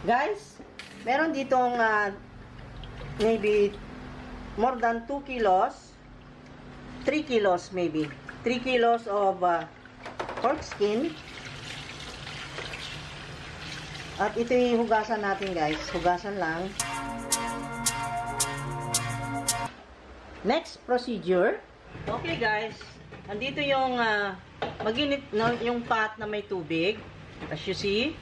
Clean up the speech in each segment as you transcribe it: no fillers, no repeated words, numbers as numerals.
Guys, meron ditong maybe more than 2 kilos. 3 kilos maybe. 3 kilos of pork skin. At ito yung hugasan natin, guys. Hugasan lang. Next procedure. Okay, guys. Andito yung maginit no, yung pot na may tubig. As you see.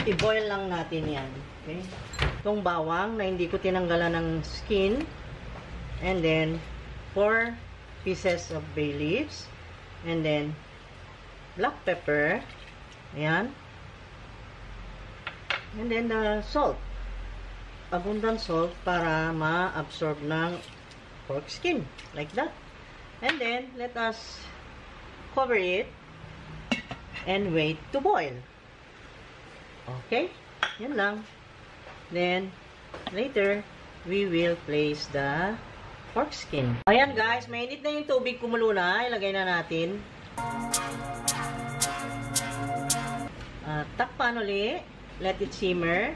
I-boil lang natin yan. Okay? Itong bawang na hindi ko tinanggalan ng skin. And then 4 pieces of bay leaves. And then black pepper. Ayan. And then the salt. Abundant salt para ma-absorb ng pork skin. Like that. And then, let us cover it and wait to boil. Okay? Yan lang. Then, later, we will place the pork skin. Ayan guys, mainit na yung tubig, kumulo na. Ilagay na natin. Takpan ulit. Let it simmer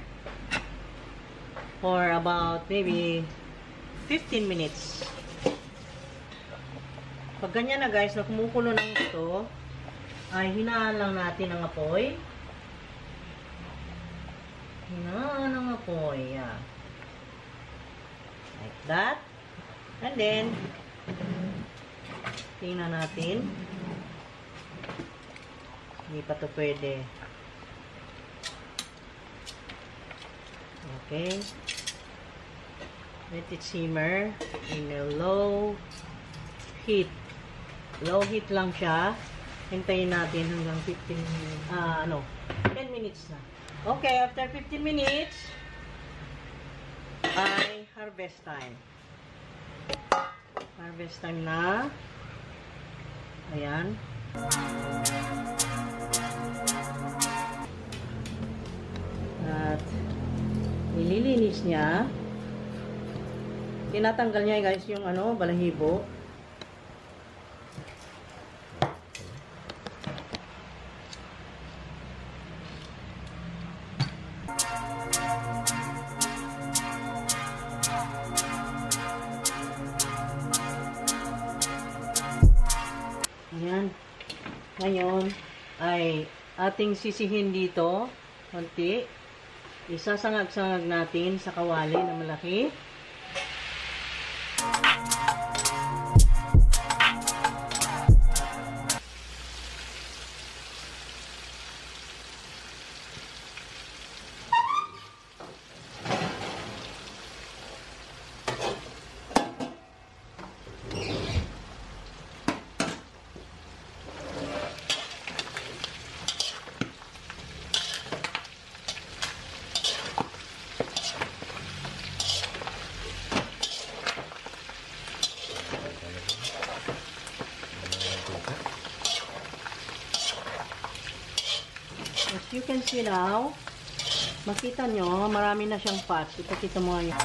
for about maybe 15 minutes. Pag ganyan na guys, na kumukulo ng ito, ay hinaan lang natin ang apoy. Hinaan ang apoy. Yeah. Like that. And then, tingnan natin. Hindi pa ito pwede. Okay. Let it simmer in a low heat. Low heat lang siya. Hintayin natin hanggang 10 minutes na. Okay, after 15 minutes, ay harvest time. Harvest time na. Ayan. At nililinis niya. Tinatanggal niya guys yung balahibo. Ayan. Ngayon ay ating sisihin dito konti. Isasangag-sangag natin sa kawali na malaki. As you can see now, makita nyo, marami na siyang fat. Ipakita mo nga yun.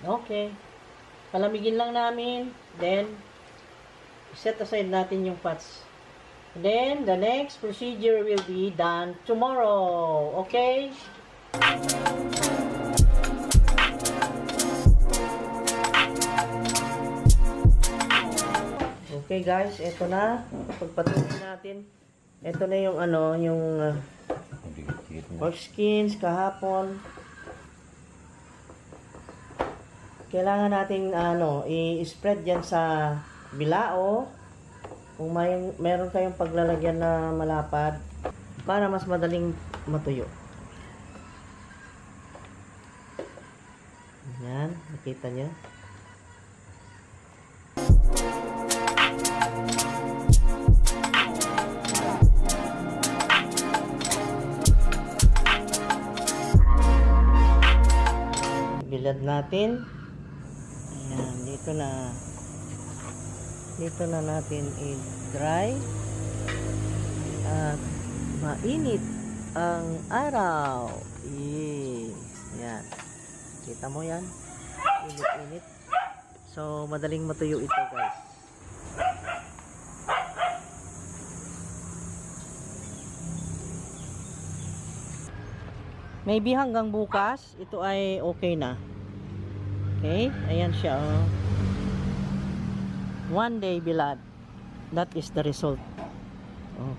Okay. Palamigin lang namin. Then, set aside natin yung fats. Then, the next procedure will be done tomorrow. Okay? Okay guys, ito na. Pagpatuloy natin. Ito na yung yung pork skins kahapon. Kailangan nating i-spread yan sa bilao. Kung meron kayong paglalagyan na malapad para mas madaling matuyo. Yan, nakita nyo. bilad natin. Ayan, dito na. Dito na natin i-dry. At mainit ang araw. Yan. Kita mo yan? Init-init. So, madaling matuyo ito, guys. Maybe hanggang bukas, ito ay okay na. Okay? Ayan siya, oh. One day bilad. That is the result.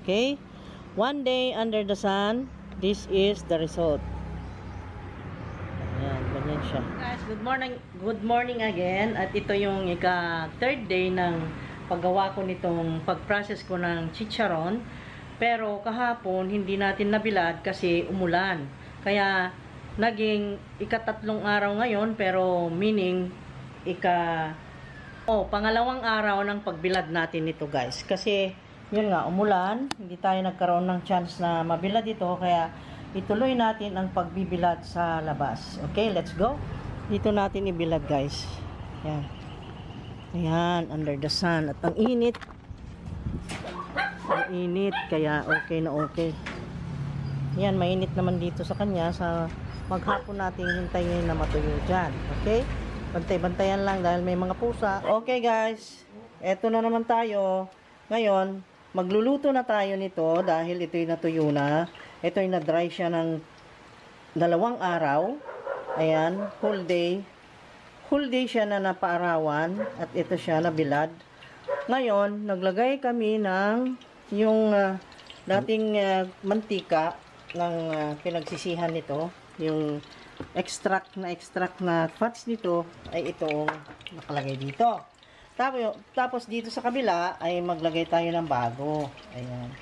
Okay? One day under the sun, this is the result. Ayan, ganyan siya. Guys, good morning again. At ito yung third day ng paggawa ko nitong pag-process ko ng chicharon. Pero kahapon, hindi natin nabilad kasi umulan. Kaya, naging ikatatlong araw ngayon, pero meaning, pangalawang araw ng pagbilad natin nito, guys. Kasi, yun nga, umulan, hindi tayo nagkaroon ng chance na mabilad ito, kaya ituloy natin ang pagbibilad sa labas. Okay, let's go. Dito natin ibilad, guys. Yan. Ayan, under the sun. At ang init. Ang init, kaya okay na okay. Yan, mainit naman dito sa kanya. Sa maghapon natin hintayin na matuyo dyan. Okay? Bantay-bantayan lang dahil may mga pusa. Okay, guys. Eto na naman tayo. Ngayon, magluluto na tayo nito dahil ito'y natuyo na. Ito'y na-dry siya ng 2 araw. Ayan, whole day. Whole day siya na napaarawan. At ito siya nabilad. Ngayon, naglagay kami ng yung dating mantika ng pinagsisihan nito. Yung extract na fats nito ay itong nakalagay dito. Tapos dito sa kabila ay maglagay tayo ng bago. Ayan.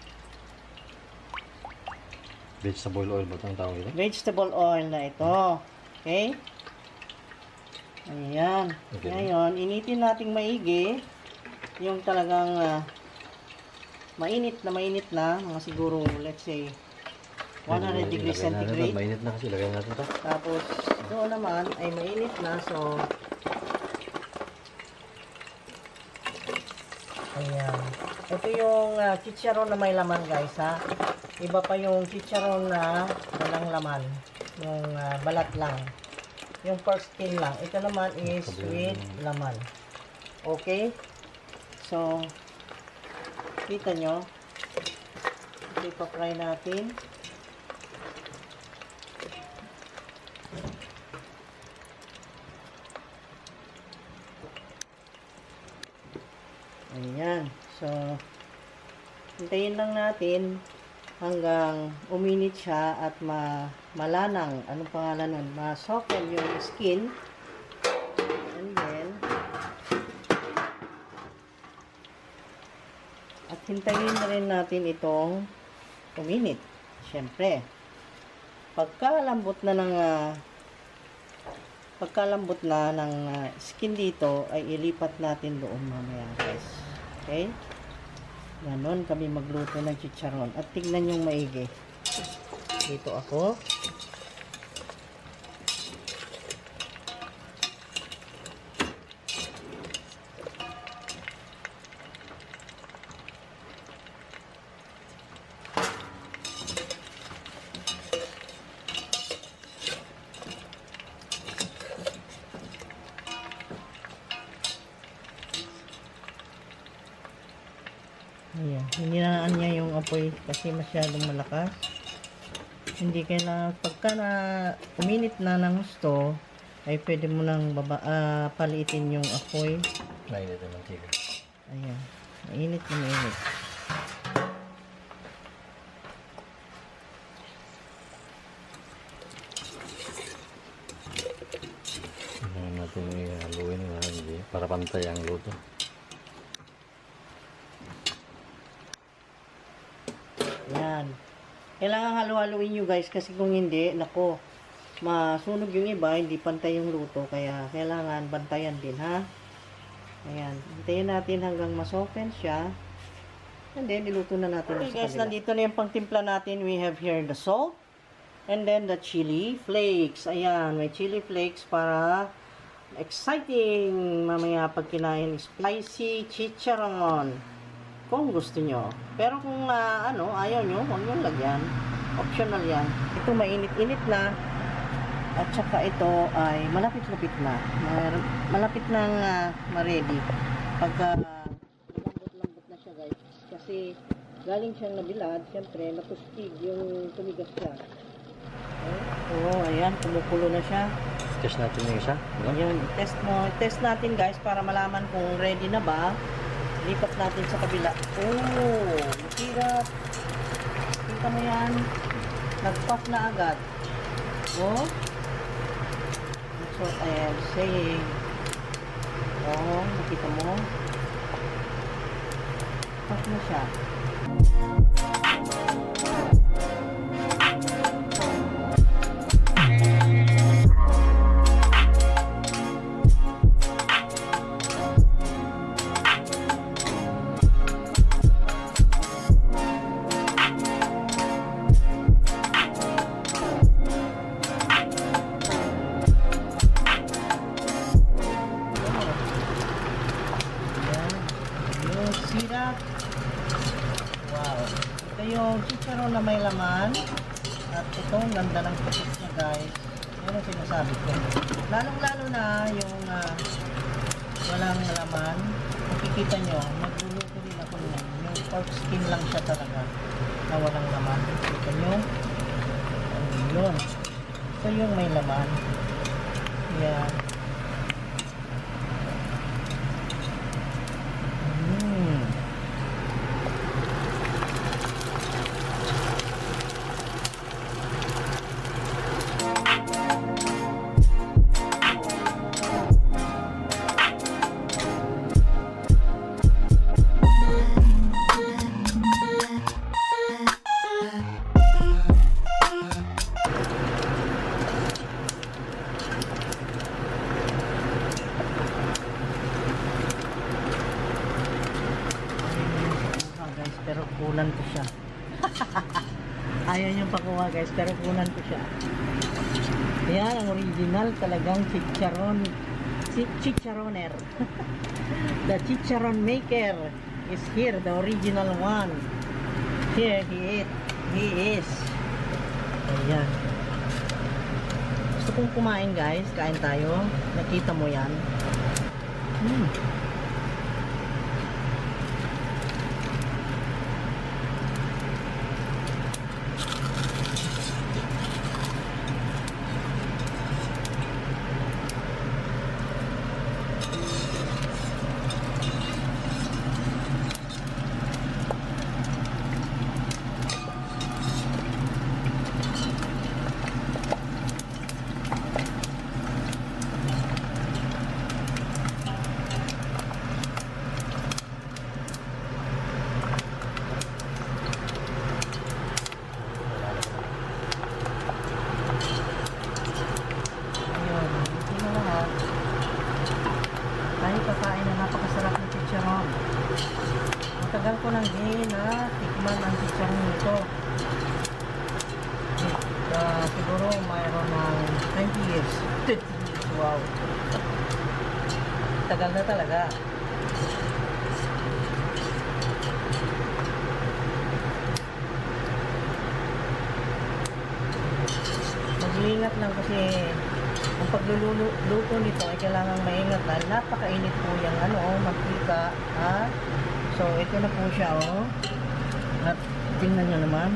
Vegetable oil ba itong tawag ito? Vegetable oil na ito. Okay? Ayan. Okay. Ngayon, initin nating maigi yung talagang mainit na mga siguro, let's say 100 degrees centigrade. Mainit na kasi, lagay natin ito. Tapos, doon naman ay mainit na. So, ayan. Ito yung chicharon na may laman, guys, ha. Iba pa yung chicharon na walang laman. Yung balat lang. Yung first skin lang. Ito naman is with laman. Okay? So, kita nyo. Ito ipa-fry natin. Ayan. So, hintayin lang natin hanggang uminit siya at malanang, anong pangalan nun? Ma-soften yung skin. And then, at hintayin na rin natin itong uminit. Siyempre, pagkalambot na ng skin dito, ay ilipat natin doon mamaya, guys. Okay? Ganon kami magluto ng chicharon. At tignan yung maigi. Dito ako. Ayan. Hininaan niya yung apoy kasi masyadong malakas. Hindi kailangan, pagka na uminit na ng gusto, ay pwede mo nang paliitin yung apoy. Mainit na mantika. Ayan. Mainit na mainit. Hindi natin ihaluin para pantay ang luto. Yan. Kailangan halu-haluin nyo, guys, kasi kung hindi, nako, masunog yung iba, hindi pantay yung luto, kaya kailangan bantayan din, ha? Ayan. Hintayin natin hanggang ma-soften siya. And then, niluto na natin. Okay, guys, nandito na yung pangtimpla natin. We have here the salt. And then the chili flakes. Ayan, may chili flakes para exciting mamaya pag kinain. Spicy chicharon. Kung gusto nyo. Pero kung ayaw nyo, huwag nyo lagyan. Optional yan. Ito mainit-init na. At saka ito ay malapit-lapit na. Malapit nang ma-ready. Pagka lambot-lambot na siya guys. Kasi galing siyang nabilad. Siyempre, natustig yung tumigas siya. Ayan, kumukulo na siya. Test natin yung isa. Ayun, test natin guys para malaman kung ready na ba. Lipat natin sa kabila. Masirap. Kita mo yan. Nag-puff na agad. That's what I am saying. Nakita mo? Puff na siya. Sirap. Wow. Ito yung chicharon na may laman. At ito, ang ganda ng putik niya guys. Yan ang sinasabi ko. Lalong-lalo na yung walang laman. Makikita nyo, nagluluto din ako niyan. Yung pork skin lang siya talaga na walang laman. Kita nyo? Yun. Ito yung may laman. Yan. Pero kunan ko siya. Ayaw niyong pakuha guys, pero kunan ko siya. Yan ang original talagang chicharon. Chicharoner. The chicharon maker is here, the original one. Here he is. Ayan. Gusto kong kumain guys, kain tayo. Nakita mo yan. Kakain na napakasarap ng chicharon. Matagal ko nang tikman ang chicharon nito. Siguro mayroon ng 20 years. Wow. Tagal na talaga. Mag-iingat lang kasi ang pagluluto nito ay kailangang maingat dahil napakainit po yung mantika. So ito na po siya at tingnan nyo naman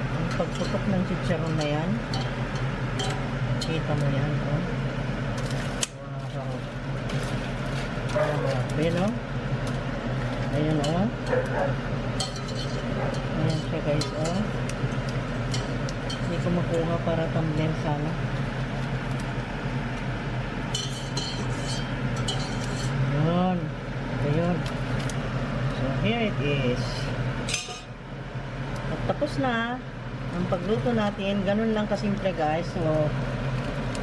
ang pagputok ng chicharon na yan. Kita mo yan Wow. Ayan ayan siya guys hindi ko makuha para thumbnail sana. Ayun. So here it is. At tapos na ang pagluto natin. Ganun lang kasimple guys. So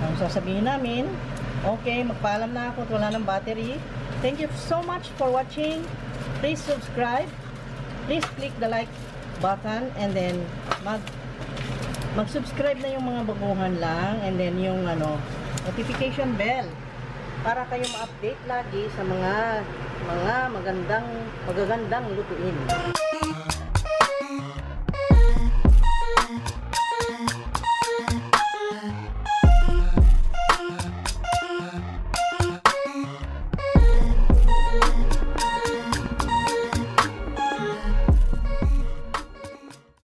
ang sasabihin namin, okay, magpaalam na ako at wala ng battery. Thank you so much for watching. Please subscribe. Please click the like button and then mag-subscribe na yung mga baguhan lang, and then yung notification bell para kayo ma-update lagi sa mga magagandang lutuin.